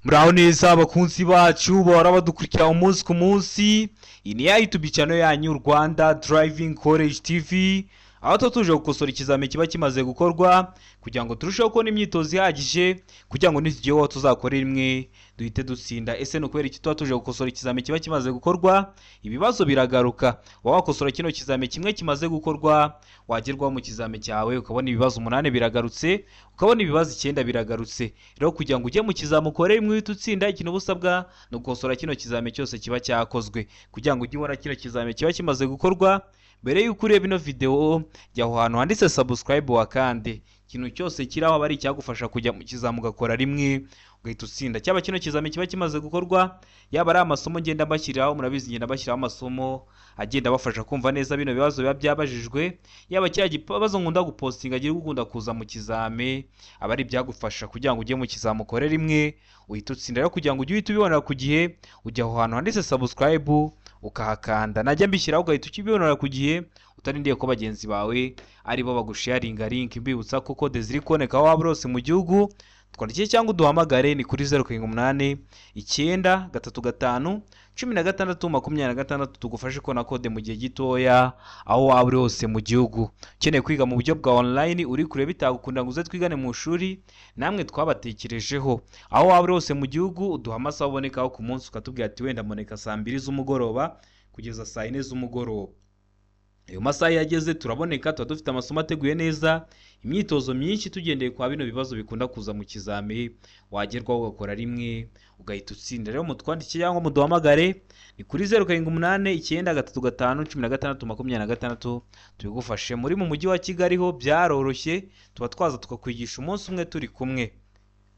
Muraho neza abakunzi bacu bahora badukurikira umunsi ku munsi. Iyi ni ya YouTube channel yanyu, Rwanda Driving College TV, aho tuba tuje gukosora ikizami kiba kimaze gukorwa kugira ngo turusheho kubona imyitozo ihagije, kugira ngo nitugeho tuzakore rimwe duhite dutsinda. Ese ni ukubera iki tuba tuje gukosora ikizami kiba kimaze gukorwa? Ibibazo biragaruka. Waba wakosora kino kizami kimwe kimaze gukorwa, wagerwaho mu kizami cyawe ukabona ibibazo 8 biragarutse, ukabona ibibazo 9 biragarutse. Rero kugira ngo ujye mu kizami ukore rimwe uhite utsinda, ikintu uba usabwa ni ugukosora kino kizami cyose kiba cyakozwe. Kugira ngo ujye ubona kino kizami kiba kimaze gukorwa, mbere y'uko ureba ino video, jya aho hantu handitse subscribe wakande. Ikintu cyose kiri aho aba ari icyagufasha kujya mu kizami ugakora rimwe ugahita utsinda. Cyaba kino kizami kiba kimaze gukorwa, yaba ari amasomo ngenda mbashyiriraho. Murabizi, ngenda mbashyiraho amasomo agenda abafasha kumva neza bino bibazo biba byabajijwe, yaba kiriya kibazo nkunda gupostinga agira ukunda kuza mu kizami, aba ari ibyagufasha kugira ngo ujye mu kizami ukore rimwe uhite utsinda. Rero kugira ngo ujye uhita ubibonera ku gihe, ujya aho hantu handitse subscribe ukahakanda, najya mbishyiraho ugahita ukibibonera ku gihe, utarindiye ko bagenzi bawe aribo bagusharinga link. Mbibutsa ko code ziri kuboneka aho waba uri hose mu gihugu. Twandikire cyangwa uduhamagare, ni kuri 0789351626, tugufashe kubona code mu gihe gitoya aho waba uri hose mu gihugu. Ukeneye kwiga mu buryo bwa online, uri kure bitagukunda ngo uze twigane mu ishuri, namwe twabatekerejeho. Aho waba uri hose mu gihugu, uduha amasaha ubonekaho ku munsi, ukatubwira ati wenda mboneka saa 2 z'umugoroba kugeza saa 4 z'umugoroba. Ayo masaha iyo ageze turaboneka, tuba dufite amasomo ateguye neza, imyitozo myinshi tugendeye kwa bino bibazo bikunda kuza mu kizami, wagerwaho ugakora rimwe ugahita utsinda. Rero mutwandikire cyangwa muduhamagare, ni kuri 0789351626, tubigufashe. Muri mu mujyi wa Kigali ho byaroroshye, tuba twaza tukakwigisha umunsi umwe turi kumwe,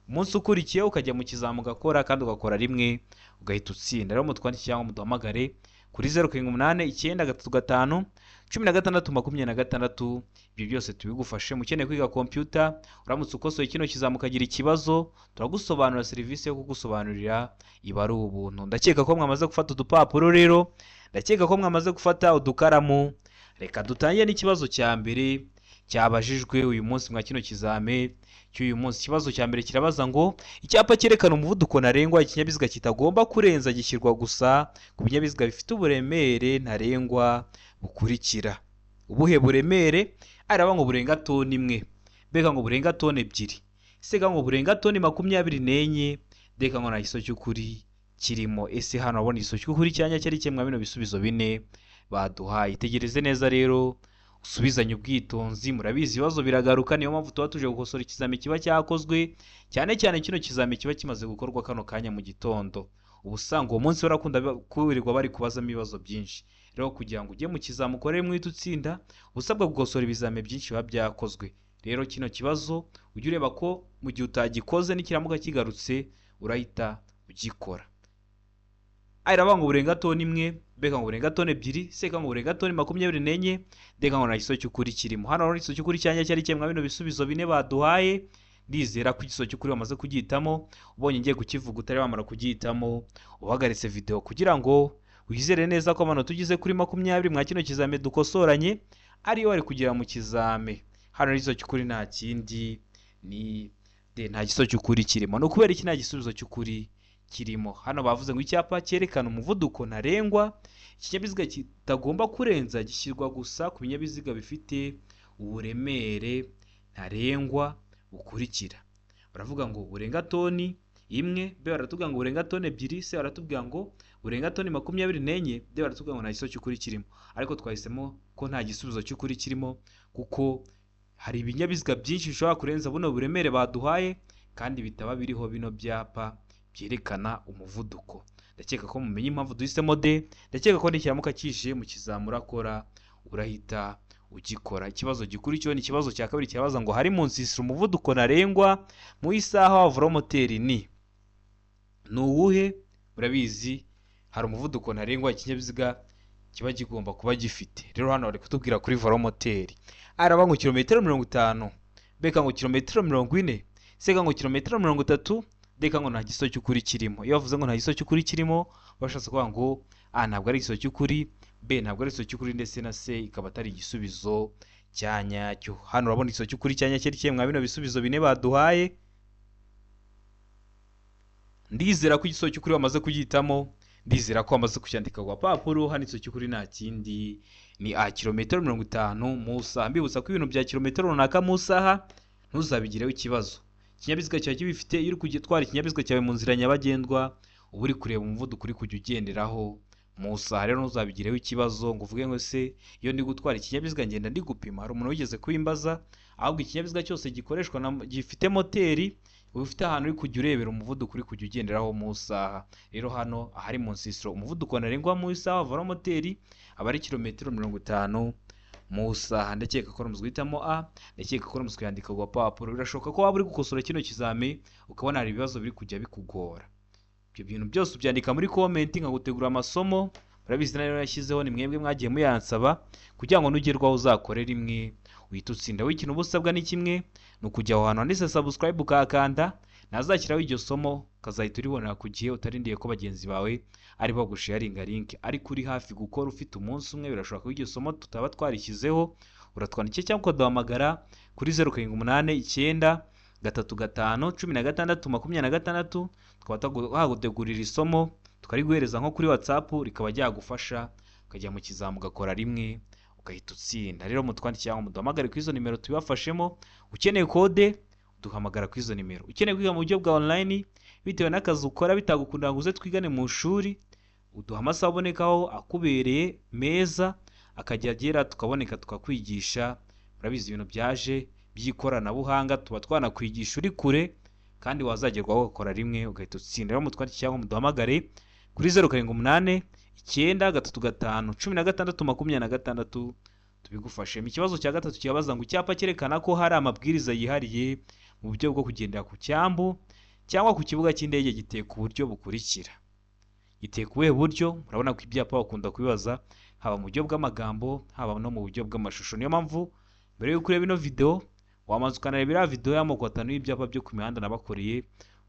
umunsi ukurikiye ukajya mu kizami ugakora, kandi ugakora rimwe ugahita utsinda. Rero mutwandikire cyangwa muduhamagare kuri 0789351626, ibyo byose tubigufashe. Ukeneye kwiga computer, uramutse ukosoye kino kizami ukagira ikibazo, turagusobanurira. Serivisi yo kugusobanurira iba ari ubuntu. Ndakeka ko mwamaze gufata udupapuro, rero ndakeka ko mwamaze gufata udukaramu. Reka dutangire n'ikibazo cya mbere cyabajijwe uyu munsi mwa kino kizame cy'uyu munsi. Ikibazo cya mbere kirabaza ngo: icyapa cyerekana umuvuduko ntarengwa ikinyabiziga kitagomba kurenza gishyirwa gusa ku binyabiziga bifite uburemere ntarengwa bukurikira. Ubuhe buremere? Araba ngo burenga toni 1, mbega ngo burenga toni 2, sega ngo burenga toni 24, ndeka ngo nta gisubizo cy'ukuri kirimo. Ese hano urabona igisubizo cy'ukuri cyanya cyari kimwe bino bisubizo bine baduhaye? Itegereze neza rero, usubizanye ubwitonzi. Murabizi, ibibazo biragaruka, niyo mpamvu tuba tuje gukosora ikizami kiba cyakozwe, cyane cyane kino kizami kiba kimaze gukorwa kano kanya mu gitondo. Uba usanga uwo munsi barakunda kwirirwa bari kubazamo ibibazo byinshi. Rero kugira ngo ujye mu kizami ukore uhite utsinda, uba usabwa gukosora ibizami byinshi biba byakozwe. Rero kino kibazo ujye ureba ko mu gihe utagikoze, nikiramuka kigarutse urahita ugikora. Aravuga ngo burenga toni 1, mbega ngo burenga toni 2, seka ngo burenga toni 24, ndeka ngo nta gisubizo cy'ukuri kirimo. Hano rero igisubizo cy'ukuri cyanya cyari kimwe bino bisubizo bine baduhaye. Ndizera ko igisubizo cy'ukuri wamaze kugihitamo. Ubonye ngiye kukivuga utari wamara kugihitamo, uhagaritse video kugira ngo wizere neza ko amanota ugize kuri 20 mwa kino kizame dukosoranye ariyo wari kugera mu kizame. Hano rero igisubizo cy'ukuri nta kindi, ni D, nta gisubizo cy'ukuri kirimo. Ni ukubera iki nta gisubizo cy'ukuri kirimo? Hano bavuze ngo icyapa cyerekana umuvuduko ntarengwa ikinyabiziga kitagomba kurenza gishyirwa gusa ku binyabiziga bifite uburemere ntarengwa bukurikira. Baravuga ngo burenga toni 1, B baratubwira ngo burenga toni 2, C baratubwira ngo burenga toni 24, D baratubwira ngo nta gisubizo cy'ukuri kirimo. Ariko twahisemo ko nta gisubizo cy'ukuri kirimo kuko hari ibinyabiziga byinshi bishobora kurenza buno buremere baduhaye kandi bitaba biriho bino byapa byerekana umuvuduko. Ndakeka ko mumenye impamvu duhisemo D. Ndakeka ko nikiramuka kije mu kizami urakora, urahita ugikora. Ikibazo gikurikiyeho ni ikibazo cya kabiri, kirabaza ngo: hari mu nsisiro umuvuduko ntarengwa mu isaha wa velomoteri ni uwuhe? Murabizi, hari umuvuduko ntarengwa ikinyabiziga kiba kigomba kuba gifite. Rero hano bari kutubwira kuri velomoteri. Araba ngo kilometero 50, beka ngo kilometero 40, seka ngo kilometero 30, ndeka ngo nta gisubizo cy'ukuri kirimo. Iyo bavuze ngo nta gisubizo cy'ukuri kirimo, bashatse kuvuga ngo A ntabwo ari igisubizo cy'ukuri, B ntabwo ari igisubizo cy'ukuri, ndetse na C ikaba atari igisubizo cya nyacyo. Hano urabona igisubizo cy'ukuri cya nyacyo ari kimwe mwa bino bisubizo bine baduhaye. Ndizera ko igisubizo cy'ukuri wamaze kugihitamo, ndizera ko wamaze kucyandika ku gapapuro. Hano igisubizo cy'ukuri nta kindi, ni A, kilometero 50 mu isaha. Mbibutsa ko ibintu bya kilometero runaka mu isaha ntuzabigireho ikibazo. Ikinyabiziga cyawe kibifite, iyo uri gutwara ikinyabiziga cyawe mu nzira nyabagendwa, uba uri kureba umuvuduko uri kujya ugenderaho mu isaha. Rero ntuzabigireho ikibazo ngo uvuge ngo se iyo ndi gutwara ikinyabiziga ngenda ndi gupima. Hari umuntu wigeze kubimbaza. Ahubwo ikinyabiziga cyose gikoreshwa na gifite moteri, uba ufite ahantu uri kujya urebera umuvuduko uri kujya ugenderaho mu isaha. Rero hano ahari mu nsisiro, umuvuduko ntarengwa mu isaha wa moteri aba ari kilometero 50 mu isaha. Ndakeka ko uramutse guhitamo A, ndakeka ko uramutse kuyandika ku gapapuro. Birashoboka ko waba uri gukosora kino kizami ukabona hari ibibazo biri kujya bikugora. Ibyo bintu byose ubyandika muri comment, nkagutegura amasomo. Murabizi nayo yashyizeho, ni mwebwe mwagiye muyansaba kugira ngo nugerwaho uzakore rimwe uhite utsinda. W'ikintu uba usabwa ni kimwe, ni ukujya aho hantu handitse subscribe ukahakanda, ntazashyiraho iryo somo ukazahita uribonera ku gihe, utarindiye ko bagenzi bawe ari bo bagusharinga link. Ariko uri hafi gukora, ufite umunsi umwe, birashoboka ko iryo somo tutaba twarishyizeho. Uratwandikiye cyangwa ukaduhamagara kuri 0789351626, tukaba twagutegurira isomo tukariguhereza nko kuri WhatsApp, rikaba ryagufasha ukajya mu kizamu ugakora rimwe ugahita utsinda. Rero mutwandikire cyangwa muduhamagare kuri izo nimero tubibafashemo. Ukeneye kode duhamagara kuri izo nimero. Ukeneye kwiga mu buryo bwa online bitewe n'akazi ukora bitagukundira ngo uze twigane mu ishuri, uduha amasaha abonekaho akubereye meza, akajya agera tukaboneka tukakwigisha. Murabizi ibintu byaje by'ikoranabuhanga, tuba twanakwigisha uri kure kandi wazagerwaho ugakora rimwe ugahita utsinda. Rero mutwandikire cyangwa muduhamagare kuri 0789351626 tubigufashemo. Ikibazo cya gatatu kibabaza ngo icyapa cyerekana ko hari amabwiriza yihariye mu buryo bwo kugendera ku cyambu cyangwa ku kibuga cy'indege giteye ku buryo bukurikira. Giteye ku buhe buryo? Murabona ko ibyapa bakunda kubibaza haba mu buryo bw'amagambo, haba no mu buryo bw'amashusho. Niyo mpamvu mbere y'uko ureba ino video wamanza ukanareba iriya video y'amoko atanu y'ibyapa byo ku mihanda nabakoreye,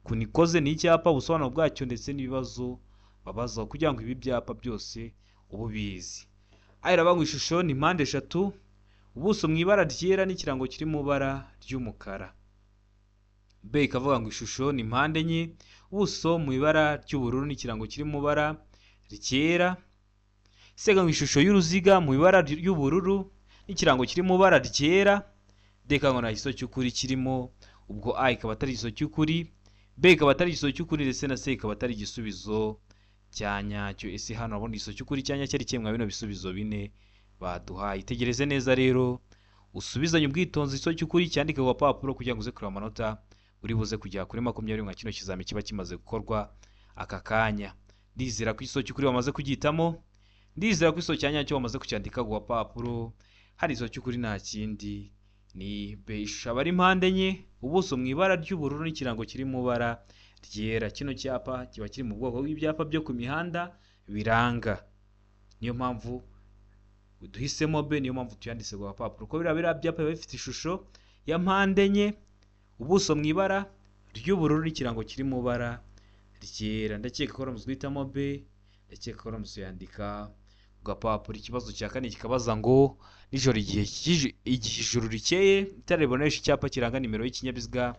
ukuntu ikoze ni icyapa, ubusobanuro bwacyo ndetse n'ibibazo babaza kugira ngo ibi byapa byose ubu ubizi. Aya iraba ishusho ni mpande eshatu, ubuso mu ibara ryera n'ikirango kiri mu ibara ry'umukara. B ikavuga ngo ishusho ni mpande enye, ubuso mu ibara ry'ubururu n'ikirango kiri mu ibara ryera. C ngo ishusho y'uruziga mu ibara ry'ubururu n'ikirango kiri mu ibara ryera. D ngo nta gisubizo cy'ukuri kirimo. Ubwo A ikaba atari igisubizo cy'ukuri, B ikaba atari igisubizo cy'ukuri, ndetse na C ikaba atari igisubizo cya nyacyo. Ese hano urabona igisubizo cy'ukuri cya nyacyo ari kimwe mwa bino bisubizo bine baduhaye? Itegereze neza rero, usubizanye ubwitonzi igisubizo cy'ukuri, cyandike ku gapapuro kugira ngo uze kureba amanota uri buze kugera kuri 20 nka kino kizami kiba kimaze gukorwa aka kanya. Ndizera ko igisubizo cy'ukuri wamaze kugihitamo, ndizera ko igisubizo cya nyacyo wamaze kucyandika ku gapapuro. Hari igisubizo cy'ukuri nta kindi, ni B. Ishusho aba ari mpande enye, ubuso mu ibara ry'ubururu n'ikirango kiri mu ibara ryera. Kino cyapa kiba kiri mu bwoko bw'ibyapa byo ku mihanda biranga, niyo mpamvu duhisemo B, niyo mpamvu tuyanditse ku gapapuro, ko biriya byapa biba bifite ishusho ya mpande enye, ubuso mu ibara ry'ubururu n'ikirango kiri mu ibara ryera. Ndakeka ko uramutse guhitamo B, ndakeka ko uramutse uyandika ku gapapuro. Ikibazo cya kane kikabaza ngo nijoro igihe ijuru rikeye, itara ribonesha icyapa kiranga nimero y'ikinyabiziga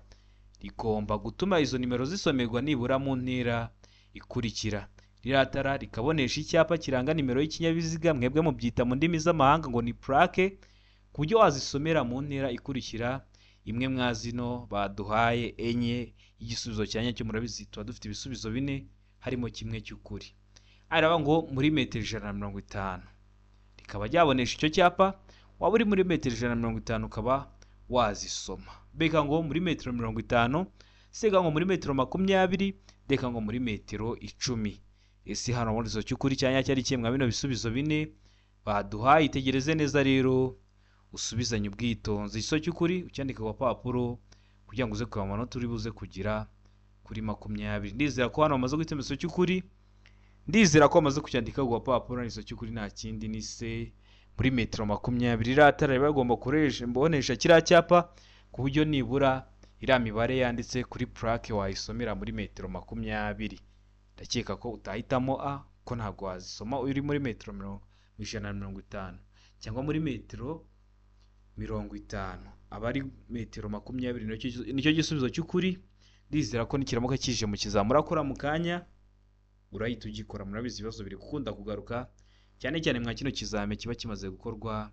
rigomba gutuma izo nimero zisomerwa nibura mu ntera ikurikira. Ririya tara rikabonesha icyapa kiranga nimero y'ikinyabiziga, mwebwe mubyita mu ndimi z'amahanga ngo ni plaque, ku buryo wazisomera mu ntera ikurikira imwe mwa zino baduhaye enye. Igisubizo cya nyacyo murabizi tuba dufite ibisubizo bine harimo kimwe cy'ukuri. Araba ngo muri metero 150 rikaba ryabonesha icyo cyapa, waba uri muri metero 150 ukaba wazisoma. Beka ngo muri metero 50, sega ngo muri metero 20, deka ngo muri metero 10. Ese hano urabona igisubizo cy'ukuri cya nyacyo ari kimwe mwa bino bisubizo bine baduhaye? Itegereze neza rero, usubizanye ubwitonzi igisubizo cy'ukuri ucyandike ku gapapuro kugira ngo uze kureba amanota uri buze kugira kuri 20. Ndizera ko hano bamaze guhitamo igisubizo cy'ukuri, ndizera ko bamaze kucyandika ku gapapuro. Igisubizo cy'ukuri nta kindi, ni C, muri metero 20. Iriya tara riba rigomba kubonesha kiriya cyapa ku buryo nibura iriya mibare yanditse kuri plaque wayisomera muri metero 20. Ndakeka ko utahitamo A ko ntabwo wazisoma uri muri metero 150 cyangwa muri metero 50, aba ari metero 20, nicyo gisubizo cy'ukuri. Ndizera ko nikiramuka kije mu kizami urakora mu kanya urahita ugikora. Murabizi ibibazo biri gukunda kugaruka cyane cyane mwa kino kizami kiba kimaze gukorwa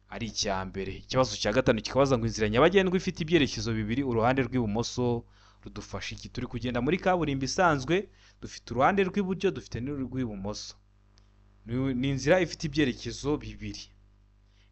ari icya mbere. Ikibazo cya gatanu kikabaza ngo inzira nyabagendwa ifite ibyerekezo bibiri, uruhande rw'ibumoso rudufasha iki? Turi kugenda muri kaburimbo isanzwe, dufite uruhande rw'iburyo, dufite n'urw'ibumoso. Ni inzira ifite ibyerekezo bibiri.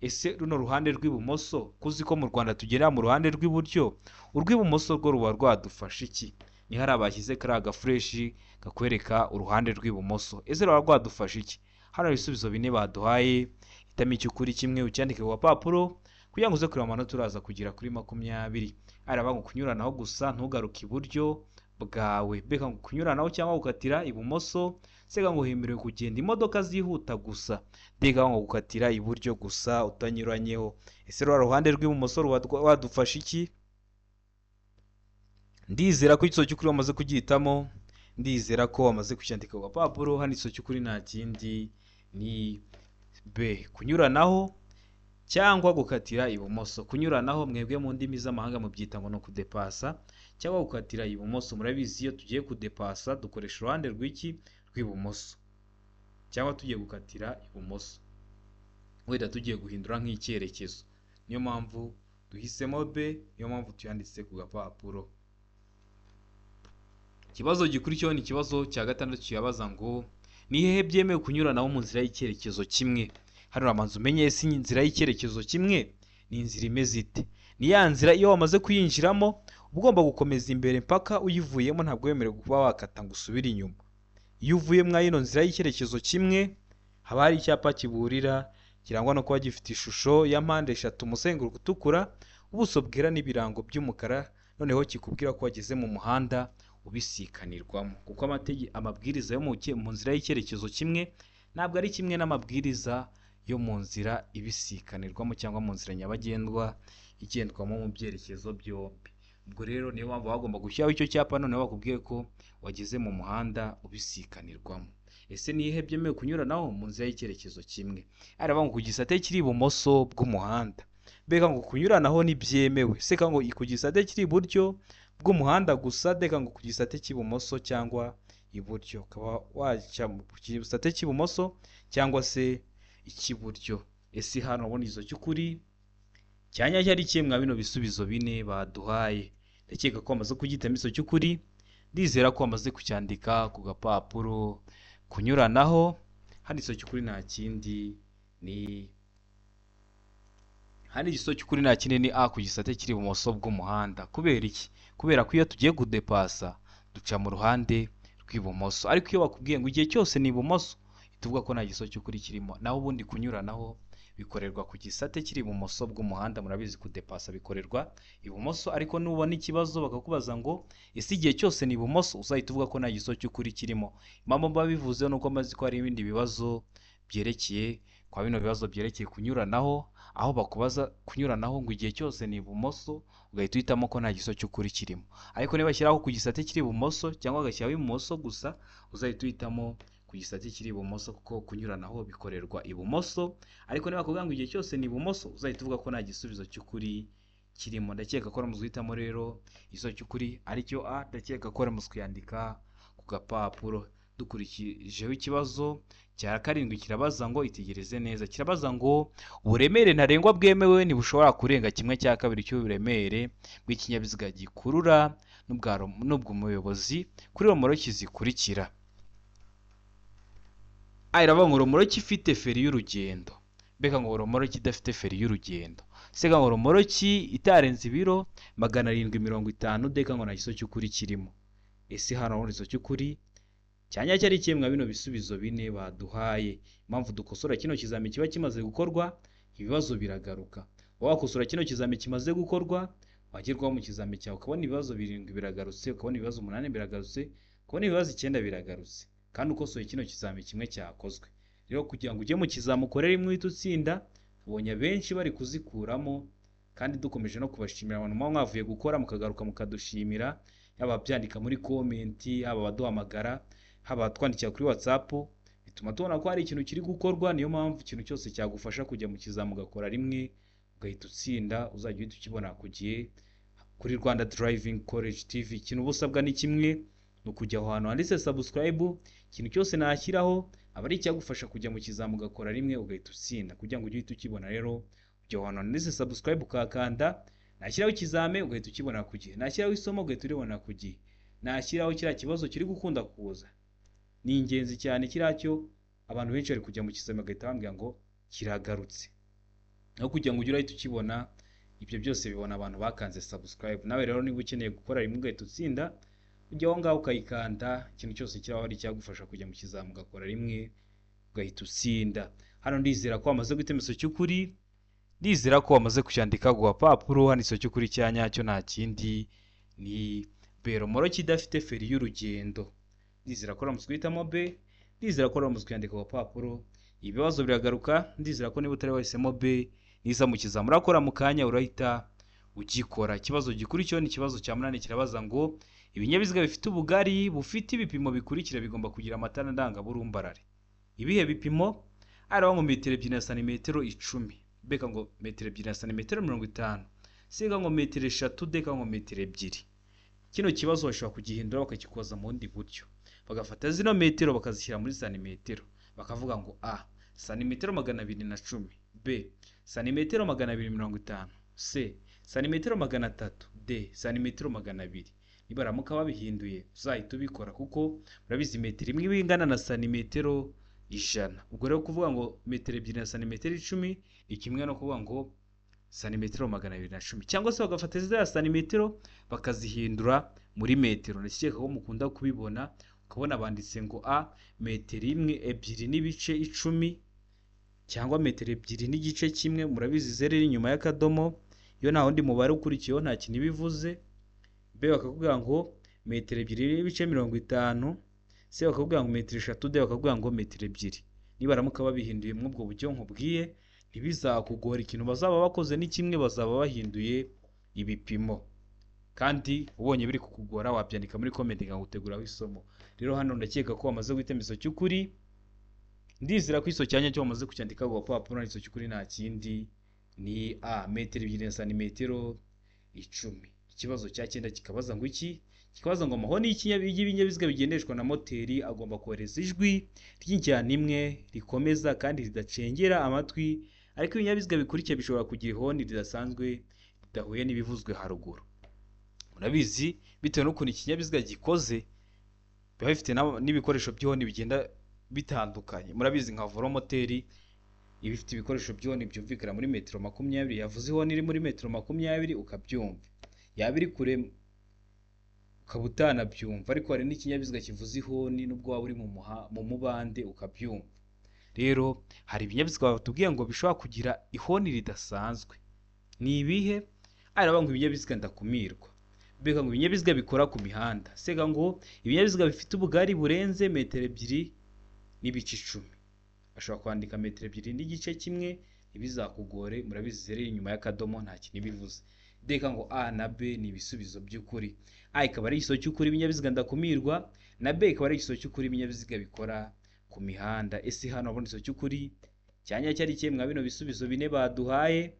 Ese runo ruhande rw'ibumoso, kuzi ko mu Rwanda tugera mu ruhande rw'iburyo, urw'ibumoso rwo ruba rwadufasha iki? Ni hariya bashyize kariya gafureshi kakwereka uruhande rw'ibumoso. Ese ruba rwadufasha iki? Hano hari ibisubizo bine baduhaye, hitamo icy'ukuri kimwe ucyandike ku gapapuro kugira ngo uze kureba amanota uraza kugera kuri 20. Araba ngo kunyuranaho gusa ntugaruke iburyo bwawe, mbega ngo kunyuranaho cyangwa gukatira ibumoso, sega ngo hemerewe kugenda imodoka zihuta gusa, mbega ngo gukatira iburyo gusa utanyuranyeho. Ese rwa ruhande rw'ibumoso ruba rwadufasha iki? Ndizera ko igisubizo cy'ukuri wamaze kugihitamo, ndizera ko wamaze kucyandika ku gapapuro. Hano igisubizo cy'ukuri nta kindi ni B, kunyuranaho cyangwa gukatira ibumoso. Kunyuranaho mwebwe mu ndimi z'amahanga mubyita ngo ni ukudepasa, cyangwa gukatira ibumoso. Murabizi iyo tugiye kudepasa dukoresha uruhande rw'iki? Rw'ibumoso, cyangwa tugiye gukatira ibumoso, wenda tugiye guhindura nk'icyerekezo. Niyo mpamvu duhisemo B, niyo mpamvu tuyanditse ku gapapuro. Ikibazo gikurikiyeho ni ikibazo cya gatandatu kibabaza ngo ni hehe byemewe kunyuranaho mu nzira y'icyerekezo kimwe? Hano urabanza umenye ese inzira y'icyerekezo kimwe ni inzira imeze ite? Ni ya nzira iyo wamaze kuyinjiramo uba ugomba gukomeza imbere mpaka uyivuyemo, ntabwo wemerewe kuba wakata ngo usubire inyuma. Iyo uvuye mwa ino nzira y'icyerekezo kimwe haba hari icyapa kiburira kirangwa no kuba gifite ishusho ya mpande eshatu, umuzenguruko utukura, ubuso bwera n'ibirango by'umukara, noneho kikubwira ko wageze mu muhanda ubisikanirwamo. Kuko amabwiriza yo mu nzira y'icyerekezo kimwe ntabwo ari kimwe n'amabwiriza yo mu nzira ibisikanirwamo cyangwa mu nzira nyabagendwa igendwamo mu byerekezo byombi. Ubwo rero niyo mpamvu bagomba gushyiraho icyo cyapa, noneho bakubwiye ko wageze mu muhanda ubisikanirwamo. Ese ni ihe byemewe kunyuranaho mu nzira y'icyerekezo kimwe? Aravuga ngo ku gisate kiri ibumoso bw'umuhanda. Mbega ngo kunyuranaho ntibyemewe. Seka ngo ku gisate kiri iburyo bw'umuhanda gusa, deka ngo ku gisate cy'ibumoso cyangwa iburyo, ukaba wajya ku gisate cy'ibumoso cyangwa se icy'iburyo. Ese hano urabona izo cy'ukuri cyanya cyari kimwe mwa bino bisubizo bine baduhaye? Ndakeka ko wamaze kugitamo iso cy'ukuri, ndizera ko wamaze kucyandika ku gapapuro. Kunyuranaho hano iso cy'ukuri nta kindi ni hano igiso cy'ukuri nta kindi ni A, ku gisate kiri ibumoso bw'umuhanda. Kubera iki? Kubera ko iyo tugiye kudepasa duca mu ruhande rw'ibumoso, ariko iyo bakubwiye ngo igihe cyose ni ibumoso, tuvuga ko nta giso cy'ukuri kirimo. Naho ubundi kunyuranaho bikorerwa ku gisate kiri ibumoso bw'umuhanda. Murabizi kudepasa bikorerwa ibumoso, ariko nubona ikibazo bakakubaza ngo ese igihe cyose ni ibumoso, uzahita uvuga ko nta giso cy'ukuri kirimo. Impamvu mbabivuze ni uko maze ko hari ibindi bibazo byerekeye kwa bino bibazo byerekeye kunyuranaho, aho bakubaza kunyuranaho ngo igihe cyose ni ibumoso, ugahita uhitamo ko nta giso cy'ukuri kirimo. Ariko niba bashyiraho ku gisate kiri ibumoso cyangwa bagashyiraho ibumoso gusa, uzahita uhitamo ku gisate kiri ibumoso, kuko kunyuranaho bikorerwa ibumoso. Ariko niba bakubwira ngo igihe cyose ni ibumoso, uzahita uvuga ko nta gisubizo cy'ukuri kirimo. Ndakeka ko wamaze guhitamo rero igisubizo cy'ukuri aricyo A. Ndakeka ko wamaze kuyandika ku gapapuro. Dukurikijeho ikibazo cya karindwi kirabaza ngo itegereze neza. Kirabaza ngo uburemere ntarengwa bwemewe ntibushobora kurenga 1/2 cy'uburemere bw'ikinyabiziga gikurura n'ubw'umuyobozi kuri romoroki zikurikira. A iravuga ngo romoroki ifite feri y'urugendo, mbega ngo romoroki idafite feri y'urugendo, sega ngo romoroki itarenze ibiro 750, deka ngo nta giso cy'ukuri kirimo. Ese hano urabona igiso cy'ukuri cyanya cyari kimwe mwa bino bisubizo bine baduhaye? Impamvu dukosora kino kizami kiba kimaze gukorwa, ibibazo biragaruka. Wakosora kino kizami kimaze gukorwa, wagerwaho mu kizami cyawe ukabona ibibazo 7 biragarutse, ukabona ibibazo 8 biragarutse, ukabona ibibazo 9 biragarutse, kandi ukosoye kino kizami kimwe cyakozwe. Rero kugira ngo ujye mu kizami ukorere imwe uhite utsinda, tubonye benshi bari kuzikuramo, kandi dukomeje no kubashimira abantu muba mwavuye gukora mukagaruka mukadushimira, yaba ababyandika muri komenti, yaba abaduhamagara, haba abatwandikira kuri WhatsApp, bituma tubona ko hari ikintu kiri gukorwa. Niyo mpamvu ikintu cyose cyagufasha kujya mu kizami ugakora rimwe ugahita utsinda, uzajya uhita ukibona ku gihe, Kuri Rwanda Driving College TV, ikintu uba usabwa ni kimwe, ni ukujya aho hantu handitse subscribe. Ikintu cyose nashyiraho aba ari icyagufasha kujya mu kizami ugakora rimwe ugahita utsinda, kugira ngo ujye uhita ukibona. Rero ujya aho hantu handitse subscribe ukahakanda, nashyiraho ikizame ugahita ukibona ku gihe, nashyiraho isomo ugahita uribona ku gihe, nashyiraho kiriya kibazo kiri gukunda kuza. Ni ingenzi cyane kiriya cyo, abantu benshi bari kujya mu kizami bagahita bambwira ngo kiragarutse. Aho kugira ngo ujye urahita ukibona, ibyo byose bibona abantu bakanze subscribe. Nawe rero niba ukeneye gukora rimwe ugahita utsinda, ujya aho ngaho ukayikanda. Ikintu cyose kiraho ari icyagufasha kujya mu kizami ugakora rimwe ugahita utsinda. Hano ndizera ko wamaze guhitamo igisozo cy'ukuri, ndizera ko wamaze kucyandika ku gapapuro. Hano igisozo cy'ukuri cya nyacyo nta kindi, ni B, romoroki idafite feri y'urugendo. Ndizera ko uramutse guhitamo B, ndizera ko uramutse kuyandika ku gapapuro. Ibibazo biragaruka. Ndizera ko niba utari wahisemo B, niza mu kizami urakora mu kanya urahita ugikora. Ikibazo gikurikiyeho ni ikibazo cya 8, kirabaza ngo ibinyabiziga bifite ubugari bufite ibipimo bikurikira bigomba kugira amatara ndangaburumbarare. Ibihe bipimo? Aravuga ngo metero 2 na santimetero 10, B ngo metero 2 na santimetero 50, C ngo metero 3, D ngo metero 2. Kino kibazo bashobora kugihindura bakakikoza mu bundi buryo, bagafata zino metero bakazishyira muri santimetero, bakavuga ngo A santimetero 210, B santimetero 250, C santimetero 300, D santimetero 200. Nibaramuka babihinduye uzahita ubikora, kuko murabizi metero imwe iba ingana na santimetero 100. Ubwo rero kuvuga ngo metero 2 na santimetero 10 ni kimwe no kuvuga ngo santimetero 210, cyangwa se bagafata ziriya santimetero bakazihindura muri metero. Ndakeka ko mukunda kubibona, ukabona banditse ngo A metero 1 2.10 cyangwa metero 2.5. Murabizi zeru iri inyuma y'akadomo iyo nta wundi mubare ukurikiyeho nta kintu ibivuze. B bakakubwira ngo metero 2.50, C bakakubwira ngo metero 3, D bakakubwira ngo metero 2. Nibaramuka babihinduye muri ubwo buryo nkubwiye, ntibizakugora. Ikintu bazaba bakoze ni kimwe, bazaba bahinduye ibipimo. Kandi ubonye biri kukugora wabyandika muri comment nkaguteguraho isomo. Rero hano ndakeka ko wamaze guhitamo igisozo cy'ukuri. Ndizera ko igisozo cya nyacyo wamaze kucyandika ku gapapuro. Igisozo cy'ukuri nta kindi, ni A, metero 2 na santimetero 10. Ikibazo cya 9 kikabaza ngo iki? Kikabaza ngo amahoni y'ibinyabiziga bigendeshwa na moteri agomba kohereza ijwi ry'injyana imwe rikomeza kandi ridacengera amatwi, ariko ibinyabiziga bikurikiye bishobora kugira ihoni ridasanzwe ridahuye n'ibivuzwe haruguru. Murabizi, bitewe n'ukuntu ikinyabiziga gikoze, biba bifite n'ibikoresho by'ihoni bigenda bitandukanye. Murabizi nka voromoteri iba ifite ibikoresho by'ihoni byumvikana muri metero 20. Yavuze ihoni iri muri metero 20 ukabyumva, yaba iri kure ukaba utanabyumva. Ariko hari n'ikinyabiziga kivuza ihoni nubwo waba uri mu mubande ukabyumva. Rero hari ibinyabiziga batubwiye ngo bishobora kugira ihoni ridasanzwe. Ni ibihe? Aravuga ngo ibinyabiziga ndakumirwa, B ngo ibinyabiziga bikora ku mihanda, C ngo ibinyabiziga bifite ubugari burenze metero 2.10. Bashobora kwandika metero 2.5, ntibizakugore. Murabizi zeru inyuma y'akadomo nta kintu ibivuze. D ngo A na B ni ibisubizo by'ukuri. A ikaba ari igisozo cy'ukuri, ibinyabiziga ndakumirwa, na B ikaba ari igisozo cy'ukuri, ibinyabiziga bikora ku mihanda. Ese hano wabona igisozo cy'ukuri cyanya cyari ikihe mwa bino bisubizo bine baduhaye?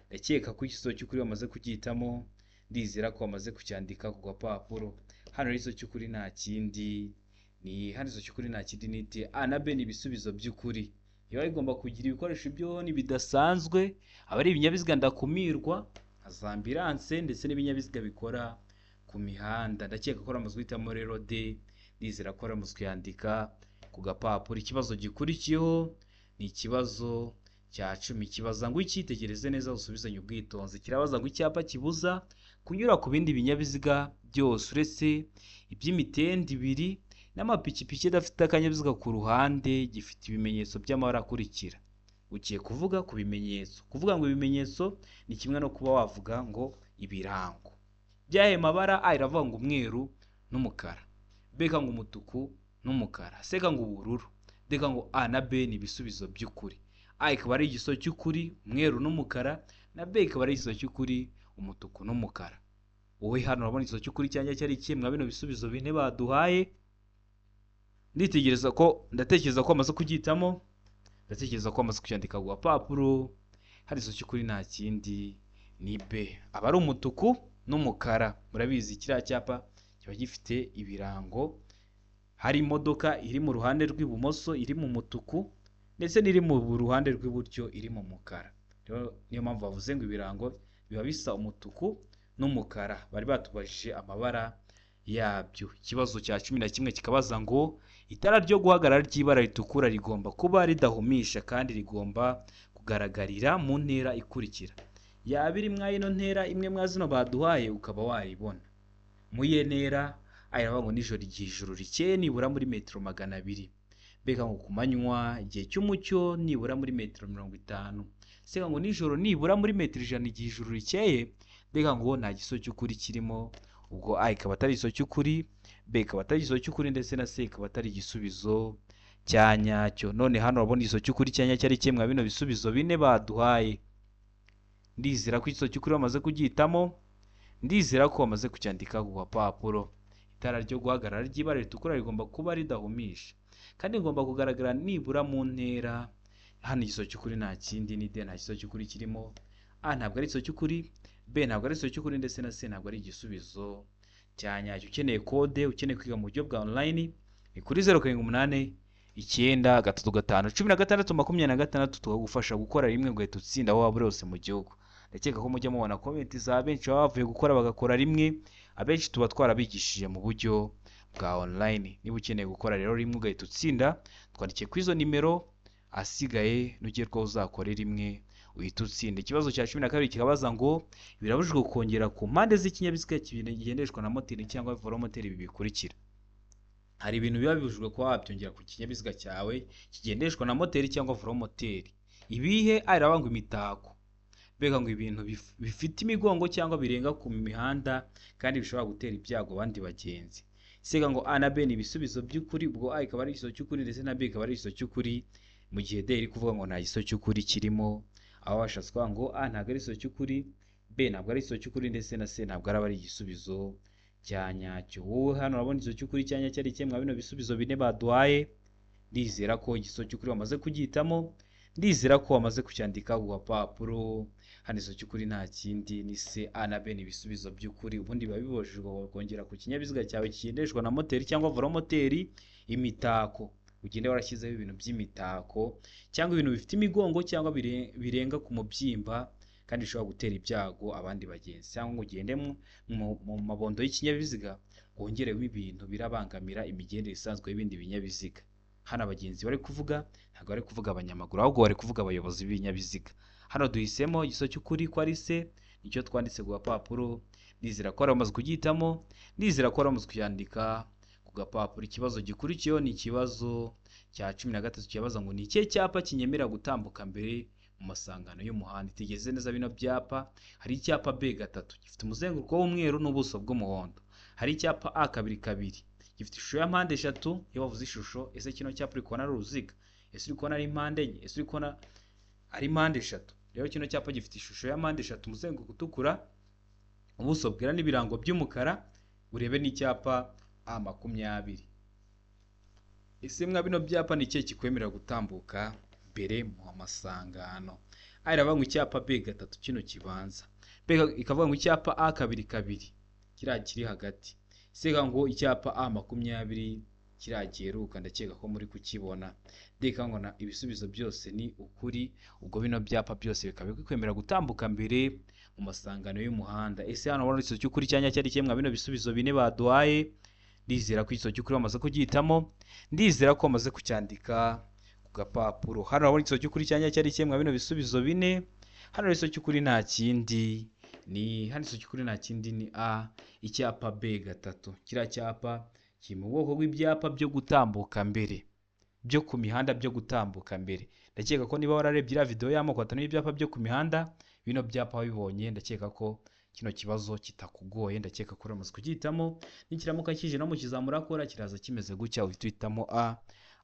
Ndakeka ko igisozo cy'ukuri bamaze kugihitamo, ndizera ko bamaze kucyandika ku gapapuro. Hano rero igisozo cy'ukuri nta kindi ni, hano igisozo cy'ukuri nta kindi ni D. A na B ni ibisubizo by'ukuri. Biba bigomba kugira ibikoresho by'ihoni bidasanzwe, aba ari ibinyabiziga ndakumirwa nka za ambilanse ndetse n'ibinyabiziga bikora ku mihanda. Ndakeka ko bamaze guhitamo rero D, ndizera ko bamaze kuyandika ku gapapuro. Ikibazo gikurikiyeho ni ikibazo cya 10, kibaza ngo icyitegereze neza usubizanye ubwitonzi. Kirabaza ngo icyapa kibuza kunyura ku bindi binyabiziga byose uretse iby'imitende ibiri n'amapikipiki adafite akanyabiziga ku ruhande gifite ibimenyetso by'amabara akurikira. Ugiye kuvuga ku bimenyetso. Kuvuga ngo ibimenyetso ni kimwe no kuba wavuga ngo ibirango. By'ayo mabara, A iravuga ngo umweru n'umukara, B ngo umutuku n'umukara, C ngo ubururu, D ngo A na B ni ibisubizo by'ukuri. A ikaba ari igisozo cy'ukuri, umweru n'umukara, na B ikaba ari igisozo cy'ukuri, umutuku n'umukara. Wowe hano urabona igisozo cy'ukuri cyangwa cyari ikihe mwa bino bisubizo bine baduhaye? Nditegereza ko ndatekereza ko bamaze kugihitamo, ndatekereza ko bamaze kucyandika ku gapapuro. Hari igisozo cy'ukuri nta kindi, ni B, aba ari umutuku n'umukara. n'umukara. Murabizi kiriya cyapa kiba gifite ibirango, hari imodoka iri mu ruhande rw'ibumoso iri mu mutuku ndetse n'iri mu ruhande rw'iburyo iri mu mukara. Rero niyo mpamvu bavuze ngo ibirango biba bisa umutuku n'umukara, bari batubajije amabara yabyo. Ikibazo cya 11 kikabaza ngo itara ryo guhagarara ry'ibara ritukura rigomba kuba ridahumisha kandi rigomba kugaragarira mu ntera ikurikira. Yaba iri mwa ino ntera imwe mwa zino baduhaye ukaba wayibona. Mu iye ntera iravuga ngo nijoro igihe ijuru rikeye nibura muri metero 200, mbega ngo ku manywa igihe cy'umucyo nibura muri metero 50, sega ngo nijoro nibura muri metero 100 igihe ijuru rikeye, mbega ngo nta gisubizo cy'ukuri kirimo. Ubwo A ikaba atari igisubizo cy'ukuri, B ikaba atari igisubizo cy'ukuri ndetse na C ikaba atari igisubizo cya nyacyo. None hano urabona igisubizo cy'ukuri cya nyacyo ari kimwe mwa bino bisubizo bine baduhaye. Ndizera ko igisubizo cy'ukuri bamaze kugihitamo, ndizera ko bamaze kucyandika ku gapapuro. Itara ryo guhagarara ry'ibara ritukura rigomba kuba ridahumisha kandi rigomba kugaragara nibura mu ntera. Hano igisubizo cy'ukuri nta kindi ni D, nta gisubizo cy'ukuri kirimo. A ntabwo ari igisubizo cy'ukuri, B ntabwo ari igisubizo cy'ukuri ndetse na C ntabwo ari igisubizo cya nyacyo. Ukeneye kode, ukeneye kwiga mu buryo bwa online ni kuri 0 7 8 9 3 5 16 26, tukagufasha gukora rimwe ugahita utsinda aho waba uri hose mu gihugu. Ndakeka ko mujya mubona comment za benshi baba bavuye gukora bagakora rimwe, abenshi tuba twarabigishije mu buryo bwa online. Niba ukeneye gukora rero rimwe ugahita utsinda, twandikiye kuri izo nimero, asigaye nugerwaho uzakore rimwe uhita utsinda. Ikibazo cya 12 kikabaza ngo birabujijwe kongera ku mpande z'ikinyabiziga kigendeshwa na moteri cyangwa velomoteri ibi bikurikira. Hari ibintu biba bibujijwe kuba wabyongera ku kinyabiziga cyawe kigendeshwa na moteri cyangwa velomoteri. Ibihe? A iravuga ngo imitako, mbega ngo ibintu bifite imigongo cyangwa birenga ku mihanda kandi bishobora gutera ibyago abandi bagenzi. Sega ngo A na B ni ibisubizo by'ukuri, ubwo A ikaba ari igisubizo cy'ukuri ndetse na B ikaba ari igisubizo cy'ukuri, mu gihe D iri kuvuga ngo nta gisubizo cy'ukuri kirimo. Aho bashatse kuvuga ngo A ntabwo ari igisubizo cy'ukuri, B ntabwo ari igisubizo cy'ukuri ndetse na C ntabwo araba ari igisubizo cya nyacyo. Wowe hano urabona igisubizo cy'ukuri cya nyacyo ari kimwe mwa bino bisubizo bine baduhaye. Ndizera ko igisubizo cy'ukuri bamaze kugihitamo, ndizera ko bamaze kucyandika ku gapapuro. Hano igisubizo cy'ukuri nta kindi ni C, A na B ni ibisubizo by'ukuri. Ubundi biba bibujijwe kongera ku kinyabiziga cyawe kigendeshwa na moteri cyangwa velomoteri imitako. Ugende warashyizeho ibintu by'imitako cyangwa ibintu bifite imigongo cyangwa birenga ku mubyimba kandi bishobora gutera ibyago abandi bagenzi, cyangwa ngo ugende mu mabondo y'ikinyabiziga wongeremo ibintu birabangamira imigendere isanzwe y'ibindi binyabiziga. Hano abagenzi bari kuvuga ntabwo bari kuvuga abanyamaguru, ahubwo bari kuvuga abayobozi b'ibinyabiziga. Hano duhisemo igisubizo cy'ukuri ko ari C, nicyo twanditse ku gapapuro. Ndizera ko bamaze kugihitamo, ndizera ko bamaze kuyandika ku gapapuro. Ikibazo gikurikiyeho ni ikibazo cya 13 kibaza ngo ni ikihe cyapa kinyemerera gutambuka mbere mu masangano y'umuhanda. Itegeze neza bino byapa. Hari icyapa B3 gifite umuzenguruko w'umweru n'ubuso bw'umuhondo. Hari icyapa A22 gifite ishusho ya mpande eshatu. Iyo bavuze ishusho, ese kino cyapa uri kubona ari uruziga? Ese uri kubona ari impande enye? Ese uri kubona ari impande eshatu? Rero kino cyapa gifite ishusho ya mpande eshatu, umuzenguruko utukura, ubuso bwera n'ibirango by'umukara. Urebe n'icyapa A20. Ese mwa bino byapa ni ikihe kikwemerera gutambuka mbere mu masangano? A iravuga ngo icyapa B3 kino kibanza, B ikavuga ngo icyapa A22 kiriya kiri hagati, C ikavuga ngo icyapa A20 kiriya giheruka, ndakeka ko muri kukibona. D ikavuga ngo ibisubizo byose ni ukuri. Ubwo bino byapa byose bikaba bikwemerera gutambuka mbere mu masangano y'umuhanda. Ese hano urabona igisubizo cy'ukuri cya nyacyo ari kimwe mwa bino bisubizo bine baduhaye? Ndizera ko igisubizo cy'ukuri bamaze kugihitamo, ndizera ko bamaze kucyandika ku gapapuro. Hano urabona igisubizo cy'ukuri cya nyacyo ari kimwe mwa bino bisubizo bine. Hano igisubizo cy'ukuri nta kindi ni hano igisubizo cy'ukuri nta kindi ni A, icyapa B3. Kiriya cyapa kiri mu bwoko bw'ibyapa byo gutambuka mbere, byo ku mihanda byo gutambuka mbere. Ndakeka ko niba wararebye iriya video y'amoko atanu y'ibyapa byo ku mihanda, bino byapa wabibonye. Ndakeka ko kino kibazo kitakugoye, ndakeka ko uramaze kugihitamo. Nikiramuka kije no mu kizamura kora kiraza kimeze gutya, uhita uhitamo A,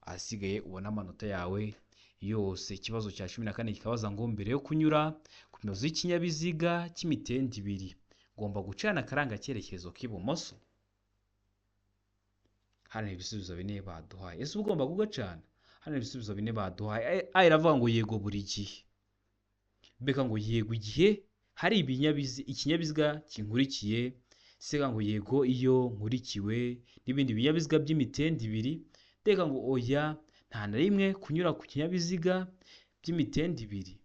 ahasigaye ubona amanota yawe yose. Ikibazo cya 14 kikabaza ngo mbere yo kunyura ku miyobozi y'ikinyabiziga cy'imitende ibiri ngomba gucana akaranga cyerekezo k'ibumoso. Hano ibisubizo bine baduhaye. Ese ugomba kugacana? Hano ibisubizo bine baduhaye. A iravuga ngo yego buri gihe, B ngo yego igihe hari ikinyabiziga kinkurikiye? C ngo yego iyo nkurikiwe n'ibindi binyabiziga by'imitende ibiri. D ngo oya nta na rimwe kunyura ku kinyabiziga by'imitende ibiri.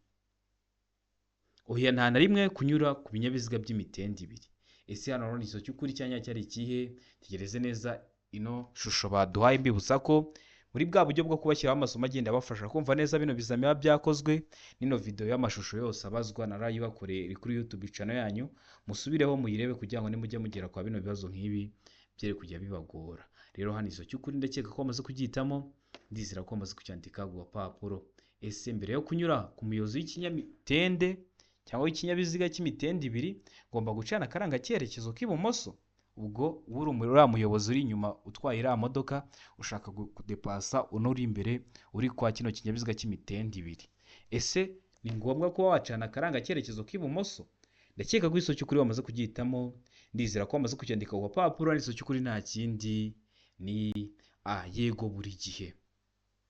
Oya nta na rimwe kunyura ku binyabiziga by'imitende ibiri. Ese hano urabona igisubizo cy'ukuri cyanya cyari ikihe? Tegereze neza ino shusho baduhaye, mbibutsa ko muri bwa buryo bwo kubashyiraho amasomo agenda abafasha kumva neza bino bizami biba byakozwe, n'ino video y'amashusho yose abazwa narayibakoreye iri kuri YouTube channel yanyu, musubireho muyirebe kugira ngo nimujye mugera kwa bino bibazo nk'ibi byere kujya bibagora. Rero hano izo cy'ukuri ndakeka ko bamaze kubyitamo, ndizera ko bamaze kucyandika ku gapapuro. Ese mbere yo kunyura ku muyobozi w'ikinyamitende cyangwa w'ikinyabiziga cy'imitende ibiri, ngomba gucana akaranga cyerekezo k'ibumoso? Ubwo uriya muyobozi uri inyuma utwaye iriya modoka ushaka kudepasa uno uri imbere uri kwa kino kinyabiziga cy'imitende ibiri. Ese ni ngombwa kuba wacana akaranga cyerekezo k'ibumoso? Ndakeka ko igisozi cy'ukuri wamaze kugihitamo, ndizera ko wamaze kucyandika ku gapapuro. Igisozi cy'ukuri nta kindi ni A, yego buri gihe.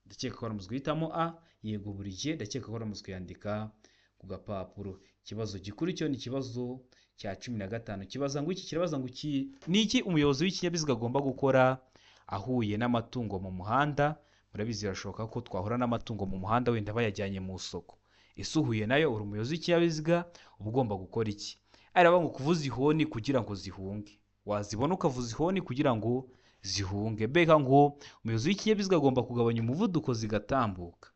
Ndakeka ko wamaze guhitamo A, yego buri gihe. Ndakeka ko wamaze kuyandika ku gapapuro. Ikibazo gikuru cyo ni ikibazo cya 15 kibaza ngo iki, kirabaza ngo iki ni iki umuyobozi w'ikinyabiziga agomba gukora ahuye n'amatungo mu muhanda? Murabizi birashoboka ko twahura n'amatungo mu muhanda wenda bayajyanye mu isoko. Ese uhuye nayo uri umuyobozi w'ikinyabiziga uba ugomba gukora iki? Araba ngo kuvuza ihoni kugira ngo zihunge. Wazibona ukavuza ihoni kugira ngo zihunge. Mbega ngo umuyobozi w'ikinyabiziga agomba kugabanya umuvuduko zigatambuka.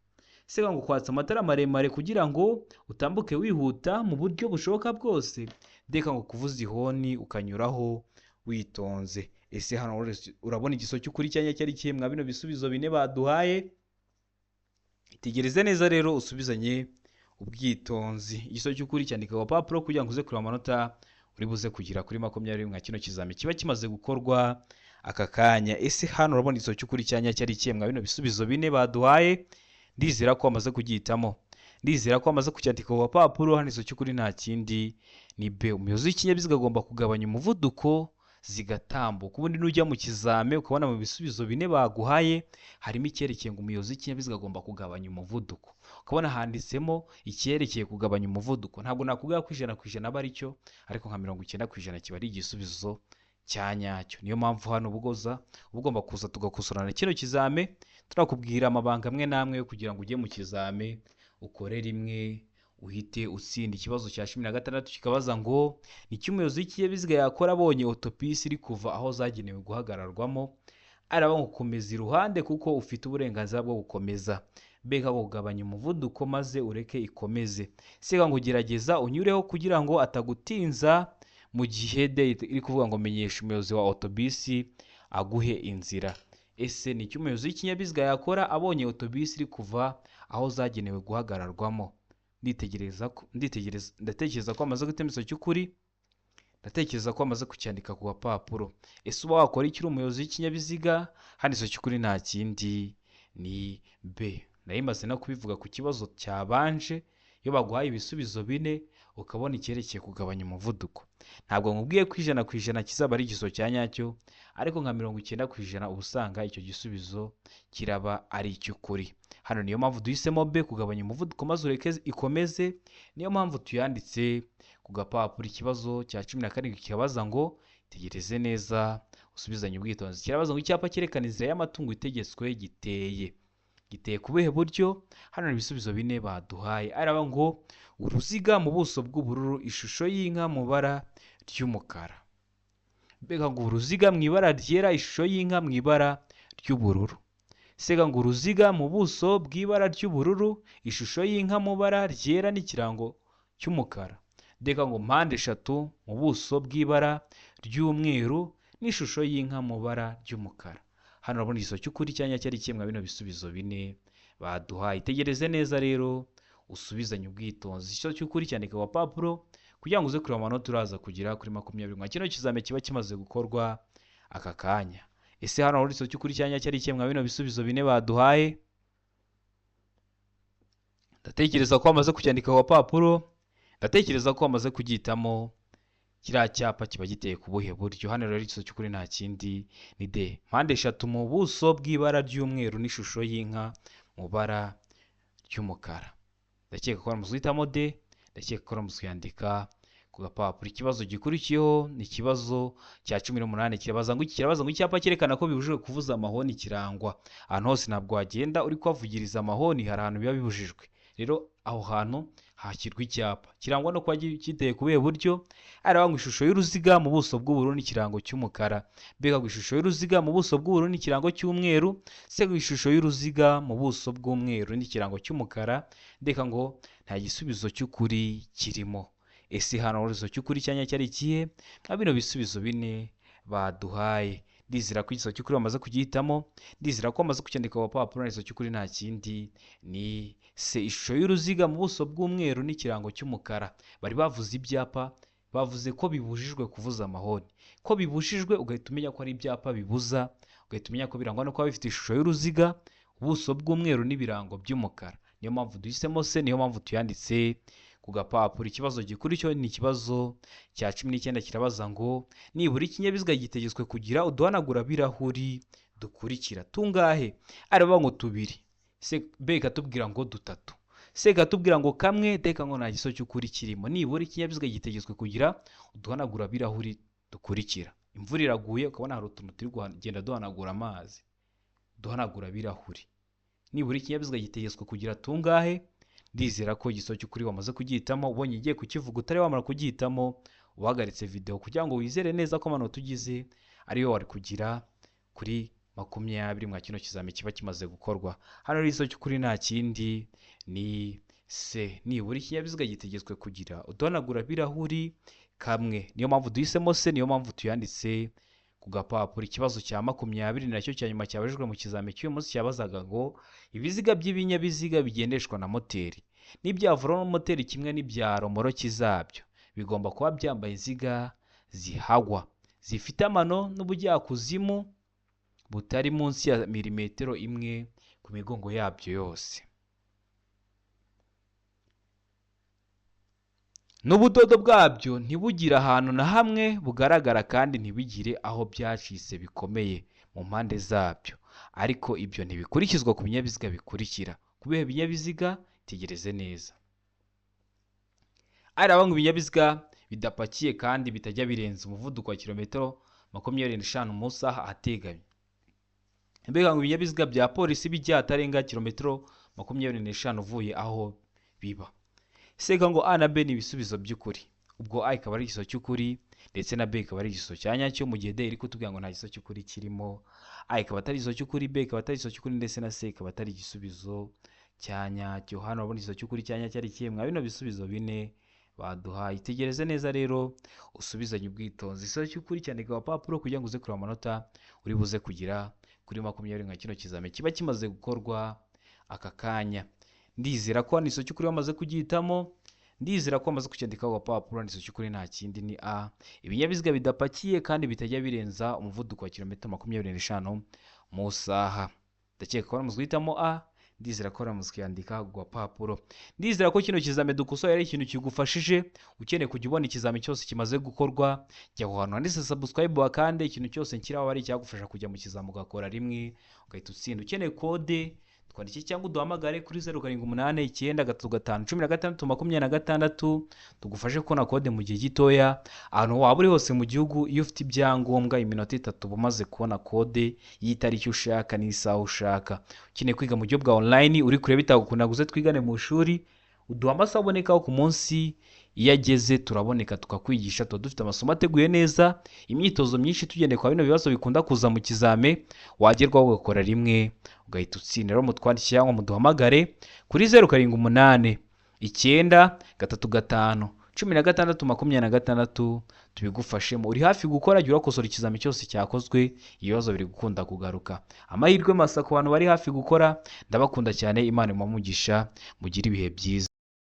Sega ngo kwatsa amatara maremare kugira ngo utambuke wihuta mu buryo bushoboka bwose. Ndeka ngo kuvuza ihoni ukanyuraho witonze. Ese hano urabona igisozi cy'ukuri cyanya cyari kihe mwa bino bisubizo bine baduhaye? Itegereze neza rero usubizanye ubwitonzi. Igisozi cy'ukuri cyandika ku gapapuro kugira ngo uze kureba amanota uri buze kugira kuri 20 mwa kino kizami kiba kimaze gukorwa aka kanya. Ese hano urabona igisozi cy'ukuri cyanya cyari kihe mwa bino bisubizo bine baduhaye? Ndizera ko wamaze kugihitamo, ndizera ko wamaze kucyandika ku gapapuro. Hano igisozi cy'ukuri nta kindi ni B. Umuyobozi w'ikinyabiziga agomba kugabanya umuvuduko zigatambuka. Ubundi nujya mu kizame ukabona mu bisubizo bine baguhaye harimo icyerekeye ngo umuyobozi w'ikinyabiziga agomba kugabanya umuvuduko, ukabona handitsemo icyerekeye kugabanya umuvuduko. Ntabwo nakubwira ko 100% aba aricyo, ariko nka 90% kiba ari igisubizo cya nyacyo. Niyo mpamvu hano ubugoza ugomba kuza tugakosorana kino kizame, turakubwira amabanga amwe n'amwe yo kugira ngo ujye mu kizame ukore rimwe uhite utsinda. Ikibazo cya 16 kikabaza ngo ni iki umuyobozi w'ikinyabiziga yakora abonye otobisi iri kuva aho zagenewe guhagararwamo? Araba ngo komeza iruhande kuko ufite uburenganzira bwo gukomeza. Mbega ngo kugabanya umuvuduko maze ureke ikomeze. Sega ngo gerageza unyureho kugira ngo atagutinza mu gihe D iri kuvuga ngo menyesha umuyobozi wa otobisi aguhe inzira. Ese ni iki umuyobozi w'ikinyabiziga yakora abonye otobisi iri kuva aho zagenewe guhagararwamo? Ndatekereza ko amaze gutema igisozi cy'ukuri, ndatekereza ko amaze kucyandika ku gapapuro. Ese uba wakora iki uri umuyobozi w'ikinyabiziga? Hano igisozi cy'ukuri nta kindi ni B. Nari maze no kubivuga ku kibazo cyabanje, iyo baguhaye ibisubizo bine ukabona icyerekeye kugabanya umuvuduko. Ntabwo nkubwiye ko 100% kizaba ari igisubizo cya nyacyo, ariko nka 90% uba usanga icyo gisubizo kiraba ari icy'ukuri. Hano niyo mpamvu duhisemo B, kugabanya umuvuduko maze ureke ikomeze. Niyo mpamvu tuyanditse ku gapapuro. Ikibazo cya 17 kikabaza ngo tegereze neza usubizanye ubwitonzi. Kirabaza ngo icyapa cyerekana inzira y'amatungo itegetswe giteye ku buhe buryo? Hano ni ibisubizo bine baduhaye. Araba ngo uruziga mu buso bw'ubururu, ishusho y'inka mu bara ry'umukara. Mbega ngo uruziga mu ibara ryera, ishusho y'inka mu ibara ry'ubururu. Sega ngo uruziga mu buso bw'ibara ry'ubururu, ishusho y'inka mu bara ryera n'ikirango cy'umukara. Ndeka ngo mpande eshatu mu buso bw'ibara ry'umweru n'ishusho y'inka mu bara ry'umukara. Hano urabona igisubizo cy'ukuri cyanya cyari kimwe bino bisubizo bine baduhaye. Itegereze neza rero usubizanye ubwitonzi. Igisubizo cy'ukuri cyandika ku gapapuro kugira ngo uze kureba amanota uraza kugira kuri 20 mwa kino kizame kiba kimaze gukorwa aka kanya. Ese hano urabona igisubizo cy'ukuri cyanya cyari kimwe bino bisubizo bine baduhaye? Ndatekereza ko wamaze kucyandika ku gapapuro, ndatekereza ko wamaze kugihitamo. Kiriya cyapa kiba giteye ku buhe buryo? Hano rero igisubizo cy'ukuri nta kindi ni D. Mpande eshatu mu buso bw'ibara ry'umweru n'ishusho y'inka mu bara ry'umukara. Ndakeka ko wamaze guhitamo D, ndakeka ko wamaze kuyandika ku gapapuro. Ikibazo gikurikiyeho ni ikibazo cya 18, kirabaza ngo icyapa cyerekana ko bibujijwe kuvuza amahoni kirangwa. Ahantu hose ntabwo wagenda uri kuhavugiriza amahoni, hari ahantu biba bibujijwe. Rero aho hantu hashyirwa icyapa kirangwa no kuba kiteye ku buhe buryo? Araba ngo ishusho y'uruziga mu buso bw'ubururu n'ikirango cy'umukara, mbega ngo ishusho y'uruziga mu buso bw'ubururu n'ikirango cy'umweru, se ngo ishusho y'uruziga mu buso bw'umweru n'ikirango cy'umukara, ndeka ngo nta gisubizo cy'ukuri kirimo. Ese hano igisubizo cy'ukuri cyanya cyari ikihe? Nka bino bisubizo bine baduhaye. Ndizera ko igisubizo cy'ukuri bamaze kugihitamo, ndizera ko bamaze kucyandika ku gapapuro. Igisubizo cy'ukuri nta kindi ni se ishusho y'uruziga mu buso bw'umweru n'ikirango cy'umukara. Bari bavuze ibyapa, bavuze ko bibujijwe kuvuza amahoni, ko bibujijwe ugahita umenya ko ari ibyapa bibuza, ugahita umenya ko birangwa no kuba bifite ishusho y'uruziga, ubuso bw'umweru n'ibirango by'umukara. Niyo mpamvu duhisemo se, niyo mpamvu tuyanditse ku gapapuro. Ikibazo gikurikiyeho ni ikibazo cya 19, kirabaza ngo nibura ikinyabiziga gitegetswe kugira uduhanagurabirahuri dukurikira tungahe? Aravuga ngo tubiri, B ikatubwira ngo dutatu, C ikatubwira ngo kamwe, D ngo nta gisubizo cy'ukuri kirimo. Nibura ikinyabiziga gitegetswe kugira uduhanagurabirahuri dukurikira. Imvura iraguye ukabona hari utuntu turi kugenda duhanagura amazi, duhanagurabirahuri. Nibura ikinyabiziga gitegetswe kugira tungahe? Ndizera ko igisubizo cy'ukuri wamaze kugihitamo. Ubonye igiye kukivuga utari wamara kugihitamo, uhagaritse video kugira ngo wizere neza ko amanota ugize ariyo wari kugira kuri 20 mwa kino kizami kiba kimaze gukorwa. Hano rero igisubizo cy'ukuri nta kindi ni se, nibura ikinyabiziga gitegetswe kugira uduhanagurabirahuri kamwe. Niyo mpamvu duhisemo se, niyo mpamvu tuyanditse ku gapapuro. Ikibazo cya 20 nacyo cya nyuma cyabajijwe mu kizami cy'uyu munsi cyabazaga ngo ibiziga by'ibinyabiziga bigendeshwa na moteri n'ibya velomoteri kimwe n'ibya romoroki zabyo bigomba kuba byambaye inziga zihagwa zifite amano n'ubujyakuzimu butari munsi ya milimetero 1 ku migongo yabyo yose, n'ubudodo bwabyo ntibugire ahantu na hamwe bugaragara kandi ntibigire aho byacitse bikomeye mu mpande zabyo. Ariko ibyo ntibikurikizwa ku binyabiziga bikurikira. Ku bihe binyabiziga tegereze neza. Ari ngo ibinyabiziga bidapakiye kandi bitajya birenza umuvuduko wa kilometero 25 mu isaha ahateganye. Mbega ngo ibinyabiziga bya polisi bijya atarenga kilometero 25 uvuye aho biba. Seka ngo A na B ni ibisubizo by'ukuri. Ubwo A ikaba ari igisubizo cy'ukuri ndetse na B ikaba ari igisubizo cya nyacyo, mu gihe D iri kutubwira ngo nta gisubizo cy'ukuri kirimo. A ikaba atari igisubizo cy'ukuri, B ikaba atari igisubizo cy'ukuri ndetse na C ikaba atari igisubizo cya nyacyo. Hano urabona igisubizo cy'ukuri cya nyacyo ari ikihe mwa bino bisubizo bine baduhaye. Itegereze neza rero usubizanye ubwitonzi. Igisubizo cy'ukuri cyandika ku gapapuro kugira ngo uze kureba amanota uri buze kugira kuri 20 nka kino kizami kiba kimaze gukorwa aka kanya. Ndizera ko hano igisubizo cy'ukuri wamaze kugihitamo, ndizera ko wamaze kucyandikaho agapapuro. Igisubizo cy'ukuri nta kindi ni A, ibinyabiziga bidapakiye kandi bitajya birenza umuvuduko wa kilometero 25 mu isaha. Ndakeka ko wamaze guhitamo A, ndizera ko wamaze kuyandika ku gapapuro. Ndizera ko kino kizami dukosoye ari ikintu kigufashije. Ukeneye kujya ubona ikizami cyose kimaze gukorwa, jya aho hantu handitse subscribe wakande, ikintu cyose nshyiraho ari icyagufasha kujya mu kizami ugakora rimwe ugahita utsinda. Ukeneye kode twandike cyangwa uduhamagare kuri 0 7 8 9 3 5 16 26, tugufashe kubona kode mu gihe gitoya. Ahantu waba uri hose mu gihugu, iyo ufite ibyangombwa iminota 3 uba umaze kubona kode y'itariki ushaka n'isaha ushaka. Ukeneye kwiga mu buryo bwa online uri kure bitagukunda ngo uze twigane mu ishuri, uduha amasaha abonekaho ku munsi, iyo ageze turaboneka tukakwigisha. Tuba dufite amasomo ateguye neza, imyitozo myinshi tugendeye kwa bino bibazo bikunda kuza mu kizame, wagerwaho ugakora rimwe ugahita utsinda. Rero mutwandikire cyangwa muduhamagare kuri 0 7 8 9 3 5 16 26 tubigufashemo. Uri hafi gukora, jya urakosora ikizami cyose cyakozwe, ibibazo biri gukunda kugaruka. Amahirwe masa ku bantu bari hafi gukora, ndabakunda cyane. Imana imuhe umugisha, mugire ibihe byiza.